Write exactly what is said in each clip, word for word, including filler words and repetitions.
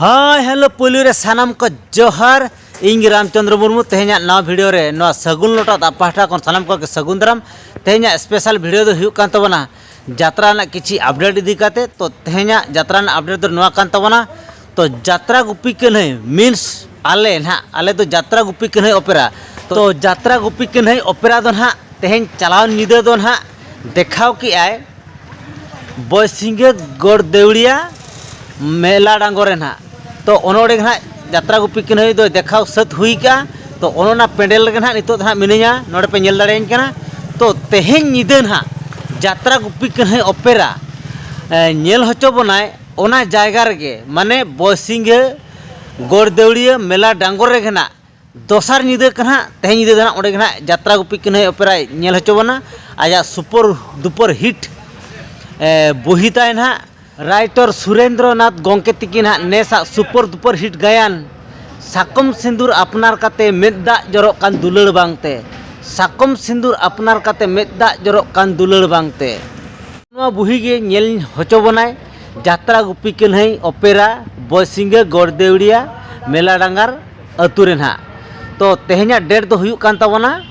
Hi hello, ᱯᱩᱭᱞᱩ ᱨᱮ ᱥᱟᱱᱟᱢ ᱠᱚ ᱡᱚᱦᱟᱨ᱾ ᱤᱧ ᱜᱮ ᱨᱟᱢᱪᱚᱸᱫᱽᱨᱚ ᱢᱩᱨᱢᱩ᱾ ᱛᱮᱦᱮᱧᱟᱜ ᱱᱟᱣᱟ ᱵᱷᱤᱰᱤᱭᱳ ᱨᱮ ᱱᱚᱣᱟ ᱥᱟᱹᱜᱩᱱ ᱞᱚᱴᱟ ᱫᱟᱜ ᱯᱟᱦᱴᱟ ᱠᱷᱚᱱ ᱥᱟᱱᱟᱢ ᱠᱚᱜᱮ ᱥᱟᱹᱜᱩᱱ ᱫᱟᱨᱟᱢ᱾ ᱛᱮᱦᱮᱧᱟᱜ ᱥᱯᱮᱥᱟᱞ ᱵᱷᱤᱰᱤᱭᱳ ᱫᱚ ᱦᱩᱭᱩᱜ ᱠᱟᱱ ᱛᱟᱵᱚᱱᱟ ᱡᱟᱛᱨᱟ ᱨᱮᱱᱟᱜ ᱠᱤᱪᱷᱤ ᱟᱯᱰᱮᱴ ᱤᱫᱤ ᱠᱟᱛᱮ᱾ ᱛᱚ, ᱛᱮᱦᱮᱧᱟᱜ ᱡᱟᱛᱨᱟ ᱨᱮᱱᱟᱜ ᱟᱯᱰᱮᱴ ᱫᱚ ᱱᱚᱣᱟ ᱠᱟᱱ ᱛᱟᱵᱚᱱᱟ᱾ ᱛᱚ, ᱡᱟᱛᱨᱟ ᱜᱩᱯᱤ ᱠᱟᱹᱱᱦᱟᱹᱭ ᱢᱤᱱᱥ ᱟᱞᱮ ᱱᱟᱦᱟᱜ, ᱟᱞᱮ ᱫᱚ ᱡᱟᱛᱨᱟ ᱜᱩᱯᱤ ᱠᱟᱹᱱᱦᱟᱹᱭ ᱚᱯᱮᱨᱟ᱾ ᱛᱚ, ᱡᱟᱛᱨᱟ ᱜᱩᱯᱤ ᱠᱟᱹᱱᱦᱟᱹᱭ ᱚᱯᱮᱨᱟ ᱫᱚ ᱱᱟᱦᱟᱜ ᱛᱮᱦᱮᱧ ᱪᱟᱞᱟᱣ ᱧᱤᱫᱟᱹ ᱫᱚ ᱱᱟᱦᱟᱜ ᱫᱮᱠᱷᱟᱣ ᱠᱮᱜᱼᱟᱭ ᱵᱚᱭᱥᱤᱝᱜᱟᱹ ᱜᱚᱲ ᱫᱮᱣᱲᱤᱭᱟ ᱢᱮᱞᱟ ᱰᱟᱝᱜᱚᱨ ᱨᱮ ᱱᱟᱦᱟᱜ᱾ ᱛᱚ, ᱚᱱᱮ ᱚᱸᱰᱮ ᱜᱮ ᱱᱟᱦᱟᱜ ᱡᱟᱛᱨᱟ ᱜᱩᱯᱤ ᱠᱟᱹᱱᱦᱟᱹᱭ ᱫᱚ ᱫᱮᱠᱷᱟᱣ ᱥᱟᱹᱛ ᱦᱩᱭ ᱠᱟᱜᱼᱟ᱾ ᱛᱚ, ᱚᱱᱮ ᱚᱱᱟ ᱯᱮᱱᱰᱮᱞ ᱨᱮᱜᱮ ᱱᱟᱦᱟᱜ ᱱᱤᱛᱚᱜ ᱫᱚ ᱱᱟᱦᱟᱜ ᱢᱤᱱᱟᱹᱧᱟ, ᱱᱚᱰᱮ ᱯᱮ ᱧᱮᱞ ᱫᱟᱲᱮᱭᱟᱹᱧ ᱠᱟᱱᱟ᱾ ᱛᱚ, ᱛᱮᱦᱮᱧ ᱧᱤᱫᱟᱹ ᱱᱟᱦᱟᱜ ᱡᱟᱛᱨᱟ ᱜᱩᱯᱤ ᱠᱟᱹᱱᱦᱟᱹᱭ ᱚᱯᱮᱨᱟ, ᱮ, ᱧᱮᱞ ᱦᱚᱪᱚ ᱵᱚᱱᱟᱭ ᱚᱱᱟ ᱡᱟᱭᱜᱟ ᱨᱮᱜᱮ, ᱢᱟᱱᱮ ᱵᱚᱭᱥᱤᱝᱜᱟᱹ ᱜᱚᱲ ᱫᱮᱣᱲᱤᱭᱟᱹ ᱢᱮᱞᱟ ᱰᱟᱝᱜᱚᱨ ᱨᱮᱜᱮ ᱱᱟᱦᱟᱜ ᱫᱚᱥᱟᱨ ᱧᱤᱫᱟᱹ ᱠᱟᱱᱟ ᱦᱟᱸᱜ᱾ ᱛᱮᱦᱮᱧ ᱧᱤᱫᱟᱹ ᱫᱚ ᱦᱟᱸᱜ ᱚᱸᱰᱮ ᱜᱮ ᱦᱟᱸᱜ ᱡᱟᱛᱨᱟ ᱜᱩᱯᱤ ᱠᱟᱹᱱᱦᱟᱹᱭ ᱚᱯᱮᱨᱟᱭ ᱧᱮᱞ ᱦᱚᱪᱚ ᱵᱚᱱᱟ᱾ ᱟᱡᱟᱜ ᱥᱩᱯᱚᱨ ᱫᱩᱯᱚᱨ ᱦᱤᱴ, ᱮ, ᱵᱩᱦᱤ ᱛᱟᱭ ᱱᱟᱦᱟᱜ᱾ ᱨᱟᱭᱴᱚᱨ ᱥᱩᱨᱮᱱᱫᱨᱚᱱᱟᱛᱷ ᱜᱚᱢᱠᱮ ᱛᱤᱠᱤᱱ ᱦᱟᱸᱜ ᱱᱮᱥᱟᱜ ᱥᱩᱯᱚᱨ ᱫᱩᱯᱚᱨ ᱦᱤᱴ ᱜᱟᱭᱟᱱ ᱥᱟᱠᱚᱢ ᱥᱤᱸᱫᱩᱨ ᱟᱯᱱᱟᱨ ᱠᱟᱛᱮ ᱢᱮᱫ ᱫᱟᱜ ᱡᱚᱨᱚᱜ ᱠᱟᱱ ᱫᱩᱞᱟᱹᱲ ᱵᱟᱝᱛᱮ, ᱥᱟᱠᱚᱢ ᱥᱤᱸᱫᱩᱨ ᱟᱯᱱᱟᱨ ᱠᱟᱛᱮ ᱢᱮᱫ ᱫᱟᱜ ᱡᱚᱨᱚᱜ ᱠᱟᱱ ᱫᱩᱞᱟᱹᱲ ᱵᱟᱝᱛᱮ᱾ ᱱᱚᱣᱟ ᱵᱩᱦᱤ ᱜᱮ ᱧᱮᱞ ᱦᱚᱪᱚ ᱵᱚᱱᱟᱭ ᱡᱟᱛᱨᱟ ᱜᱩᱯᱤ ᱠᱟᱹᱱᱦᱟᱹᱭ ᱚᱯᱮᱨᱟ ᱵᱚᱭᱥᱤᱝᱜᱟᱹ ᱜᱚᱲ ᱫᱮᱣᱲᱤᱭᱟ ᱢᱮᱞᱟ ᱰᱟᱝᱜᱟᱨ ᱟᱹᱛᱩ ᱨᱮ ᱱᱟᱦᱟᱜ᱾ ᱛᱚ, ᱛᱮᱦᱮᱧᱟᱜ ᱰᱮᱴ ᱫᱚ ᱦᱩᱭᱩᱜ ᱠᱟᱱ ᱛᱟᱵᱚᱱᱟ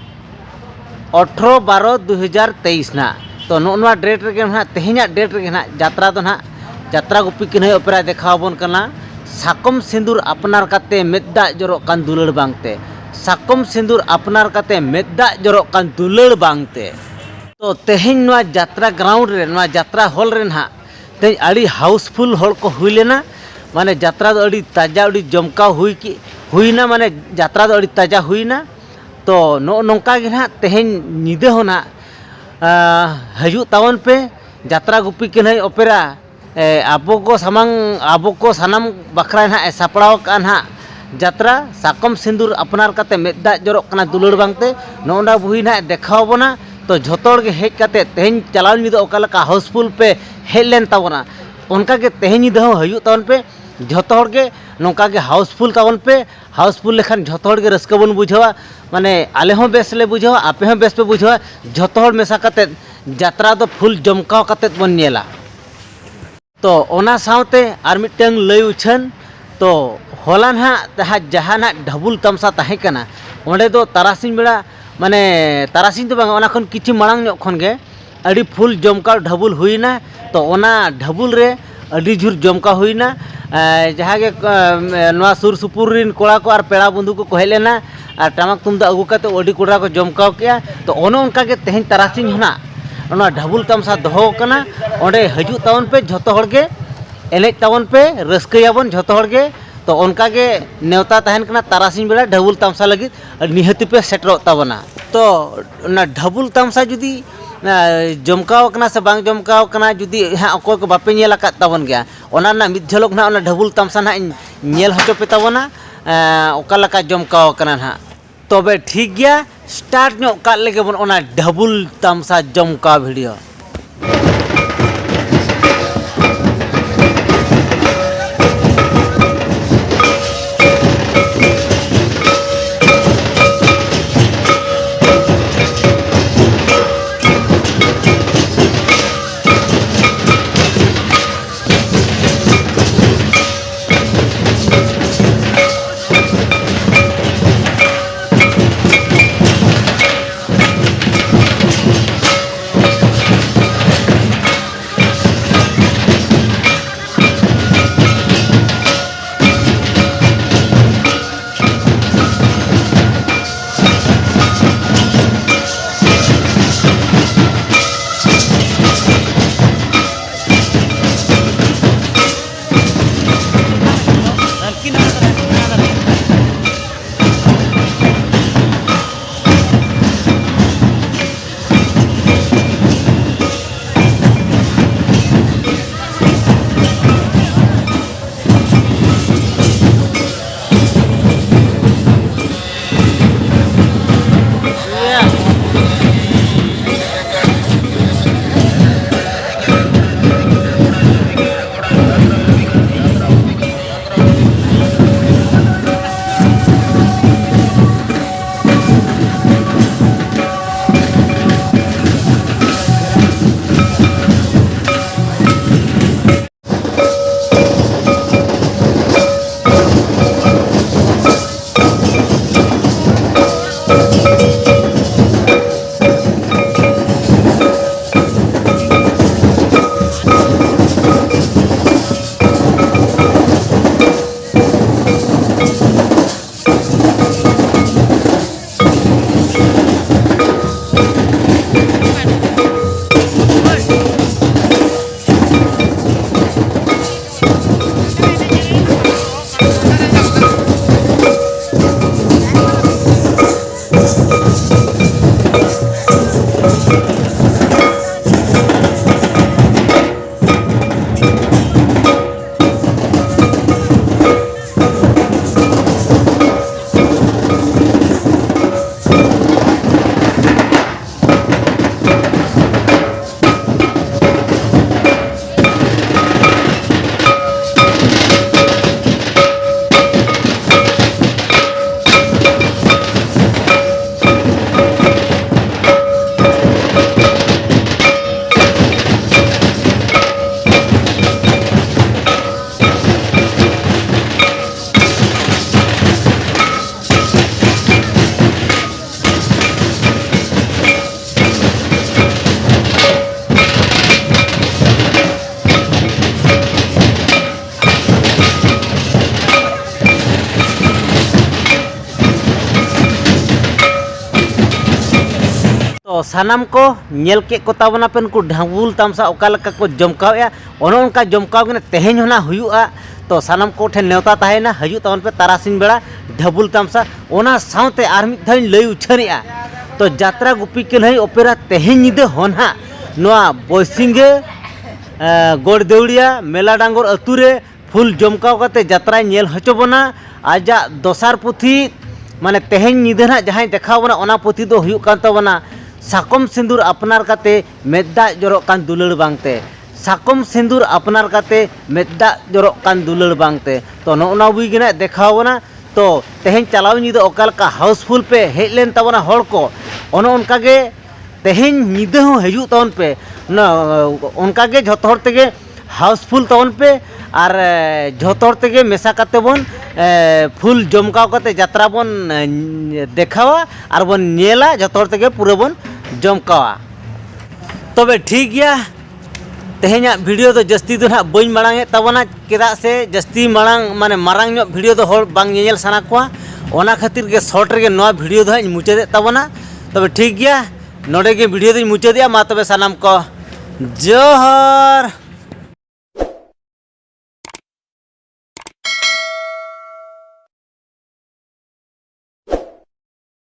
ᱟᱴᱷᱨᱚ ᱵᱟᱨᱚ ᱫᱩ ᱦᱟᱡᱟᱨ ᱛᱮᱭᱤᱥ ᱱᱟᱦᱟᱜ᱾ ᱛᱚ, ᱱᱚᱜᱼᱚ ᱱᱚᱣᱟ ᱰᱮᱴ ᱨᱮᱜᱮ ᱱᱟᱦᱟᱜ, ᱛᱮᱦᱮᱧᱟᱜ ᱰᱮᱴ ᱨᱮᱜᱮ ᱱᱟᱦᱟᱜ ᱡᱟᱛᱨᱟ ᱫᱚ ᱱᱟᱦᱟᱜ, ᱡᱟᱛᱨᱟ ᱜᱩᱯᱤ ᱠᱟᱹᱱᱦᱟᱹᱭ ᱚᱯᱮᱨᱟᱭ ᱫᱮᱠᱷᱟᱣ ᱟᱵᱚᱱ ᱠᱟᱱᱟ ᱥᱟᱠᱚᱢ ᱥᱤᱸᱫᱩᱨ ᱟᱯᱱᱟᱨ ᱠᱟᱛᱮ ᱢᱮᱫ ᱫᱟᱜ ᱡᱚᱨᱚᱜ ᱠᱟᱱ ᱫᱩᱞᱟᱹᱲ ᱵᱟᱝᱛᱮ, ᱥᱟᱠᱚᱢ ᱥᱤᱸᱫᱩᱨ ᱟᱯᱱᱟᱨ ᱠᱟᱛᱮ ᱢᱮᱫ ᱫᱟᱜ ᱡᱚᱨᱚᱜ ᱠᱟᱱ ᱫᱩᱞᱟᱹᱲ ᱵᱟᱝᱛᱮ᱾ ᱛᱚ, ᱛᱮᱦᱮᱧ ᱱᱚᱣᱟ ᱡᱟᱛᱨᱟ ᱜᱨᱟᱣᱩᱱᱰ ᱨᱮ, ᱱᱚᱣᱟ ᱡᱟᱛᱨᱟ ᱦᱚᱞ ᱨᱮ ᱱᱟᱦᱟᱜ ᱛᱮᱦᱮᱧ ᱟᱹᱰᱤ ᱦᱟᱣᱩᱥᱯᱷᱩᱞ ᱦᱚᱲ ᱠᱚ ᱦᱩᱭ ᱞᱮᱱᱟ᱾ ᱢᱟᱱᱮ, ᱡᱟᱛᱨᱟ ᱫᱚ ᱟᱹᱰᱤ ᱛᱟᱡᱟ, ᱟᱹᱰᱤ ᱡᱚᱢᱠᱟᱣ ᱦᱩᱭ ᱠᱮ-, ᱦᱩᱭᱱᱟ᱾ ᱢᱟᱱᱮ, ᱡᱟᱛᱨᱟ ᱫᱚ ᱟᱹᱰᱤ ᱛᱟᱡᱟ ᱦᱩᱭᱱᱟ᱾ ᱛᱚ, ᱱᱚᱜᱼᱚ ᱱᱚᱝᱠᱟ ᱜᱮ ᱱᱟᱦᱟᱜ ᱛᱮᱦᱮᱧ ᱧᱤᱫᱟᱹ ᱦᱚᱸ ᱱᱟᱦᱟᱜ, ᱟ, ᱦᱤᱡᱩᱜ ᱛᱟᱵᱚᱱ ᱯᱮ ᱡᱟᱛᱨᱟ ᱜᱩᱯᱤ ᱠᱟᱹᱱᱦᱟᱹᱭ ᱚᱯᱮᱨᱟ᱾ ᱮ, ᱟᱵᱚ ᱠᱚ ᱥᱟᱢᱟᱝ, ᱟᱵᱚ ᱠᱚ ᱥᱟᱱᱟᱢ ᱵᱟᱠᱷᱨᱟ ᱱᱟᱦᱟᱜ ᱮ ᱥᱟᱯᱲᱟᱣ ᱟᱠᱟᱫᱼᱟ ᱱᱟᱦᱟᱜ ᱡᱟᱛᱨᱟ ᱥᱟᱠᱚᱢ ᱥᱤᱸᱫᱩᱨ ᱟᱯᱱᱟᱨ ᱠᱟᱛᱮ ᱢᱮᱫ ᱫᱟᱜ ᱡᱚᱨᱚᱜ ᱠᱟᱱᱟ ᱫᱩᱞᱟᱹᱲ ᱵᱟᱝᱛᱮ᱾ ᱱᱚᱜᱼᱚ ᱱᱟ ᱵᱩᱦᱤ ᱱᱟᱦᱟᱜ ᱮ ᱫᱮᱠᱷᱟᱣ ᱟᱵᱚᱱᱟ᱾ ᱛᱚ, ᱡᱷᱚᱛᱚ ᱦᱚᱲ ᱜᱮ ᱦᱮᱡ ᱠᱟᱛᱮ ᱛᱮᱦᱮᱧ ᱪᱟᱞᱟᱣ ᱧᱤᱫᱟᱹ ᱚᱠᱟ ᱞᱮᱠᱟ ᱦᱟᱣᱩᱥᱯᱷᱩᱞ ᱯᱮ ᱦᱮᱡ ᱞᱮᱱ ᱛᱟᱵᱚᱱᱟ, ᱚᱱᱠᱟ ᱜᱮ ᱛᱮᱦᱮᱧ ᱧᱤᱫᱟᱹ ᱦᱚᱸ ᱦᱤᱡᱩᱜ ᱛᱟᱵᱚᱱ ᱯᱮ᱾ ᱡᱷᱚᱛᱚ ᱦᱚᱲ ᱜᱮ ᱱᱚᱝᱠᱟ ᱜᱮ ᱦᱟᱣᱩᱥᱯᱷᱩᱞ ᱛᱟᱵᱚᱱ ᱯᱮ᱾ ᱦᱟᱣᱩᱥᱯᱷᱩᱞ ᱞᱮᱠᱷᱟᱱ ᱡᱷᱚᱛᱚ ᱦᱚᱲ ᱜᱮ ᱨᱟᱹᱥᱠᱟᱹ ᱵᱚᱱ ᱵᱩᱡᱷᱟᱹᱣᱟ᱾ ᱢᱟᱱᱮ, ᱟᱞᱮ ᱦᱚᱸ ᱵᱮᱥ ᱞᱮ ᱵᱩᱡᱷᱟᱹᱣᱟ, ᱟᱯᱮ ᱦᱚᱸ ᱵᱮᱥ ᱯᱮ ᱵᱩᱡᱷᱟᱹᱣᱟ᱾ ᱡᱷᱚᱛᱚ ᱦᱚᱲ ᱢᱮᱥᱟ ᱠᱟᱛᱮ ᱡᱟᱛᱨᱟ ᱫᱚ ᱯᱷᱩᱞ ᱡᱚᱢᱠᱟᱣ ᱠᱟᱛᱮ ᱵᱚᱱ ᱧᱮᱞᱟ᱾ ᱛᱚ, ᱚᱱᱟ ᱥᱟᱶᱛᱮ ᱟᱨ ᱢᱤᱫᱴᱟᱝ ᱞᱟᱹᱭ ᱩᱪᱷᱟᱹᱱ, ᱛᱚ ᱦᱚᱞᱟ ᱱᱟᱦᱟᱜ ᱡᱟᱦᱟᱸ ᱡᱟᱦᱟᱸ ᱱᱟᱦᱟᱜ ᱰᱷᱟᱵᱩᱞ ᱛᱟᱢᱥᱟ ᱛᱟᱦᱮᱸ ᱠᱟᱱᱟ, ᱚᱸᱰᱮ ᱫᱚ ᱛᱟᱨᱟᱥᱤᱧ ᱵᱮᱲᱟ, ᱢᱟᱱᱮ ᱛᱟᱨᱟᱥᱤᱧ ᱫᱚ ᱵᱟᱝ, ᱚᱱᱟ ᱠᱷᱚᱱ ᱠᱤᱪᱷᱩ ᱢᱟᱲᱟᱝ ᱧᱚᱜ ᱠᱷᱚᱱ ᱜᱮ ᱟᱹᱰᱤ ᱯᱷᱩᱞ ᱡᱚᱢᱠᱟᱣ ᱰᱷᱟᱵᱩᱞ ᱦᱩᱭᱱᱟ᱾ ᱛᱚ ᱚᱱᱟ ᱰᱷᱟᱵᱩᱞ ᱨᱮ ᱟᱹᱰᱤ ᱡᱳᱨ ᱡᱚᱢᱠᱟᱣ ᱦᱩᱭᱱᱟ᱾ ᱮᱸ, ᱡᱟᱦᱟᱸ ᱜᱮ, ᱮᱸ, ᱱᱚᱣᱟ ᱥᱩᱨ ᱥᱩᱯᱩᱨ ᱨᱮᱱ ᱠᱚᱲᱟ ᱠᱚ ᱟᱨ ᱯᱮᱲᱟ ᱵᱚᱱᱫᱷᱩ ᱠᱚᱠᱚ ᱦᱮᱡ ᱞᱮᱱᱟ ᱟᱨ ᱴᱟᱢᱟᱠ ᱛᱩᱢᱫᱟᱜ ᱟᱹᱜᱩ ᱠᱟᱛᱮ ᱟᱹᱰᱤ ᱠᱚᱲᱟ ᱠᱚ ᱡᱚᱢᱠᱟᱣ ᱠᱮᱜᱼᱟ᱾ ᱛᱚ ᱚᱱᱮ ᱚᱱᱠᱟ ᱜᱮ ᱛᱮᱦᱮᱧ ᱛᱟᱨᱟᱥᱤᱧ ᱦᱚᱸ ᱱᱟᱜ ᱚᱱᱟ ᱰᱷᱟᱵᱩᱞ ᱛᱟᱢᱥᱟ ᱫᱚᱦᱚ ᱟᱠᱟᱱᱟ᱾ ᱚᱸᱰᱮ ᱦᱤᱡᱩᱜ ᱛᱟᱵᱚᱱ ᱯᱮ, ᱡᱷᱚᱛᱚ ᱦᱚᱲ ᱜᱮ ᱮᱱᱮᱡ ᱛᱟᱵᱚᱱ ᱯᱮ, ᱨᱟᱹᱥᱠᱟᱹᱭᱟᱵᱚᱱ ᱡᱷᱚᱛᱚ ᱦᱚᱲ ᱜᱮ᱾ ᱛᱚ ᱚᱱᱠᱟ ᱜᱮ ᱱᱮᱣᱛᱟ ᱛᱟᱦᱮᱱ ᱠᱟᱱᱟ ᱛᱟᱨᱟᱥᱤᱧ ᱵᱮᱲᱟ ᱰᱷᱟᱵᱩᱞ ᱛᱟᱢᱥᱟ ᱞᱟᱹᱜᱤᱫ, ᱟᱨ ᱱᱤᱦᱟᱹᱛᱤ ᱯᱮ ᱥᱮᱴᱮᱨᱚᱜ ᱛᱟᱵᱚᱱᱟ᱾ ᱛᱚ ᱚᱱᱟ ᱰᱷᱟᱵᱩᱞ ᱛᱟᱢᱥᱟ ᱡᱩᱫᱤ, ᱮᱸ, ᱡᱚᱢᱠᱟᱣ ᱠᱟᱱᱟ ᱥᱮ ᱵᱟᱝ ᱡᱚᱢᱠᱟᱣ ᱠᱟᱱᱟ, ᱡᱩᱫᱤ ᱦᱟᱸᱜ ᱚᱠᱚᱭ ᱠᱚ ᱵᱟᱯᱮ ᱧᱮᱞ ᱟᱠᱟᱫ ᱛᱟᱵᱚᱱ ᱜᱮᱭᱟ, ᱚᱱᱟ ᱨᱮᱱᱟᱜ ᱢᱤᱫ ᱡᱷᱚᱞᱚᱠ ᱱᱟᱦᱟᱜ ᱚᱱᱟ ᱰᱷᱟᱵᱩᱞ ᱛᱟᱢᱥᱟ ᱱᱟᱦᱟᱜ ᱤᱧ ᱧᱮᱞ ᱦᱚᱪᱚ ᱯᱮ ᱛᱟᱵᱚᱱᱟ, ᱮᱸ, ᱚᱠᱟ ᱞᱮᱠᱟ ᱡᱚᱢᱠᱟᱣ ᱠᱟᱱᱟ ᱱᱟᱦᱟᱜ᱾ ᱛᱚᱵᱮ ᱴᱷᱤᱠ ᱜᱮᱭᱟ, ᱥᱴᱟᱨᱴ ᱧᱚᱜ ᱠᱟᱜ ᱞᱮᱜᱮ ᱵᱚᱱ ᱚᱱᱟ ᱰᱷᱟᱵᱩᱞ ᱛᱟᱢᱥᱟ ᱡᱚᱢᱠᱟᱣ ᱵᱷᱤᱰᱤᱭᱳ᱾ ᱛᱚ ᱥᱟᱱᱟᱢ ᱠᱚ ᱧᱮᱞ ᱠᱮᱫ ᱠᱚ ᱛᱟᱵᱚᱱᱟ ᱯᱮ ᱱᱩᱠᱩ ᱰᱷᱟᱵᱩᱞ ᱛᱟᱢᱥᱟ ᱚᱠᱟ ᱞᱮᱠᱟ ᱠᱚ ᱡᱚᱢᱠᱟᱣᱮᱫᱼᱟ, ᱚᱱᱮ ᱚᱱᱠᱟ ᱡᱚᱢᱠᱟᱣ ᱜᱮ ᱱᱟᱜ ᱛᱮᱦᱮᱧ ᱦᱚᱸ ᱱᱟᱜ ᱦᱩᱭᱩᱜᱼᱟ᱾ ᱛᱚ ᱥᱟᱱᱟᱢ ᱠᱚᱴᱷᱮᱱ ᱱᱮᱣᱛᱟ ᱛᱟᱦᱮᱸᱭᱮᱱᱟ, ᱦᱤᱡᱩᱜ ᱛᱟᱵᱚᱱ ᱯᱮ ᱛᱟᱨᱟᱥᱤᱧ ᱵᱮᱲᱟ ᱰᱷᱟᱵᱩᱞ ᱛᱟᱢᱥᱟ᱾ ᱚᱱᱟ ᱥᱟᱶᱛᱮ ᱟᱨ ᱢᱤᱫ ᱫᱷᱟᱣ ᱤᱧ ᱞᱟᱹᱭ ᱩᱪᱷᱟᱹᱱᱮᱜᱼᱟ, ᱛᱚ ᱡᱟᱛᱨᱟ ᱜᱩᱯᱤ ᱠᱟᱹᱱᱦᱟᱹᱭ ᱚᱯᱮᱨᱟ ᱛᱮᱦᱮᱧ ᱧᱤᱫᱟᱹ ᱦᱚᱸ ᱱᱟᱜ ᱱᱚᱣᱟ ᱵᱚᱭᱥᱤᱝᱜᱟᱹ, ᱮ, ᱜᱚᱲᱫᱮᱣᱲᱤᱭᱟ ᱢᱮᱞᱟ ᱰᱟᱝᱜᱚᱨ ᱟᱹᱛᱩ ᱨᱮ ᱯᱷᱩᱞ ᱡᱚᱢᱠᱟᱣ ᱠᱟᱛᱮ ᱡᱟᱛᱨᱟᱭ ᱧᱮᱞ ᱦᱚᱪᱚ ᱵᱚᱱᱟ᱾ ᱟᱡᱟᱜ ᱫᱚᱥᱟᱨ ᱯᱩᱛᱷᱤ, ᱢᱟᱱᱮ ᱛᱮᱦᱮᱧ ᱧᱤᱫᱟᱹ ᱱᱟᱜ ᱡᱟᱦᱟᱸᱭ ᱫᱮᱠᱷᱟᱣ ᱵᱚᱱᱟ, ᱚᱱᱟ ᱯᱩᱛᱷᱤ ᱫᱚ ᱦᱩᱭᱩᱜ ᱠᱟᱱ ᱛᱟᱵᱚᱱᱟ ᱥᱟᱠᱚᱢ ᱥᱤᱸᱫᱩᱨ ᱟᱯᱱᱟᱨ ᱠᱟᱛᱮ ᱢᱮᱫ ᱫᱟᱜ ᱡᱚᱨᱚᱜ ᱠᱟᱱ ᱫᱩᱞᱟᱹᱲ ᱵᱟᱝᱛᱮ᱾ ᱥᱟᱠᱚᱢ ᱥᱤᱸᱫᱩᱨ ᱟᱯᱱᱟᱨ ᱠᱟᱛᱮ ᱢᱮᱫ ᱫᱟᱜ ᱡᱚᱨᱚᱜ ᱠᱟᱱ ᱫᱩᱞᱟᱹᱲ ᱵᱟᱝᱛᱮ᱾ ᱛᱚ ᱱᱚᱜᱼᱚ ᱱᱚᱣᱟ ᱵᱳᱭ ᱜᱮ ᱱᱟᱜ ᱫᱮᱠᱷᱟᱣ ᱵᱚᱱᱟ᱾ ᱛᱚ ᱛᱮᱦᱮᱧ ᱪᱟᱞᱟᱣ ᱧᱤᱫᱟᱹ ᱚᱠᱟ ᱞᱮᱠᱟ ᱦᱟᱣᱩᱥᱯᱷᱩᱞ ᱯᱮ ᱦᱮᱡ ᱞᱮᱱ ᱛᱟᱵᱚᱱᱟ ᱦᱚᱲ ᱠᱚ, ᱚᱱᱮ ᱚᱱᱠᱟ ᱜᱮ ᱛᱮᱦᱮᱧ ᱧᱤᱫᱟᱹ ᱦᱚᱸ ᱦᱤᱡᱩᱜ ᱛᱟᱵᱚᱱ ᱯᱮ᱾ ᱚᱱᱟ, ᱚᱱᱠᱟ ᱜᱮ ᱡᱷᱚᱛᱚ ᱦᱚᱲ ᱛᱮᱜᱮ ᱦᱟᱣᱩᱥᱯᱷᱩᱞ ᱛᱟᱵᱚᱱ ᱯᱮ᱾ ᱟᱨ, ᱮ, ᱡᱷᱚᱛᱚ ᱦᱚᱲ ᱛᱮᱜᱮ ᱢᱮᱥᱟ ᱠᱟᱛᱮ ᱵᱚᱱ, ᱮ, ᱯᱷᱩᱞ ᱡᱚᱢᱠᱟᱣ ᱠᱟᱛᱮ ᱡᱟᱛᱨᱟ ᱵᱚᱱ, ᱮ, ᱫᱮᱠᱷᱟᱣᱟ ᱟᱨ ᱵᱚᱱ ᱧᱮᱞᱟ, ᱡᱷᱚᱛᱚ ᱦᱚᱲ ᱛᱮᱜᱮ ᱯᱩᱨᱟᱹ ᱵᱚᱱ ᱡᱚᱢᱠᱟᱣᱟ᱾ ᱛᱚᱵᱮ ᱴᱷᱤᱠ ᱜᱮᱭᱟ, ᱛᱮᱦᱮᱧᱟᱜ ᱵᱷᱤᱰᱤᱭᱳ ᱫᱚ ᱡᱟᱹᱥᱛᱤ ᱫᱚ ᱱᱟᱦᱟᱜ ᱵᱟᱹᱧ ᱢᱟᱲᱟᱝ ᱮᱫ ᱛᱟᱵᱚᱱᱟ, ᱪᱮᱫᱟᱜ ᱥᱮ ᱡᱟᱹᱥᱛᱤ ᱢᱟᱲᱟᱝ, ᱢᱟᱱᱮ ᱢᱟᱨᱟᱝ ᱧᱚᱜ ᱵᱷᱤᱰᱤᱭᱳ ᱫᱚ ᱦᱚᱲ ᱵᱟᱝ ᱧᱮᱧᱮᱞ ᱥᱟᱱᱟ ᱠᱚᱣᱟ᱾ ᱚᱱᱟ ᱠᱷᱟᱹᱛᱤᱨ ᱜᱮ ᱥᱚᱨᱴ ᱨᱮᱜᱮ ᱱᱚᱣᱟ ᱵᱷᱤᱰᱤᱭᱳ ᱫᱚ ᱦᱟᱸᱜ ᱤᱧ ᱢᱩᱪᱟᱹᱫᱮᱫ ᱛᱟᱵᱚᱱᱟ᱾ ᱛᱚᱵᱮ ᱴᱷᱤᱠ ᱜᱮᱭᱟ, ᱱᱚᱰᱮ ᱜᱮ ᱵᱷᱤᱰᱤᱭᱳ ᱫᱚᱧ ᱢᱩᱪᱟᱹᱫᱮᱜᱼᱟ᱾ ᱢᱟ ᱛᱚᱵᱮ ᱥᱟᱱᱟᱢ ᱠᱚ ᱡᱚᱦᱟᱨ᱾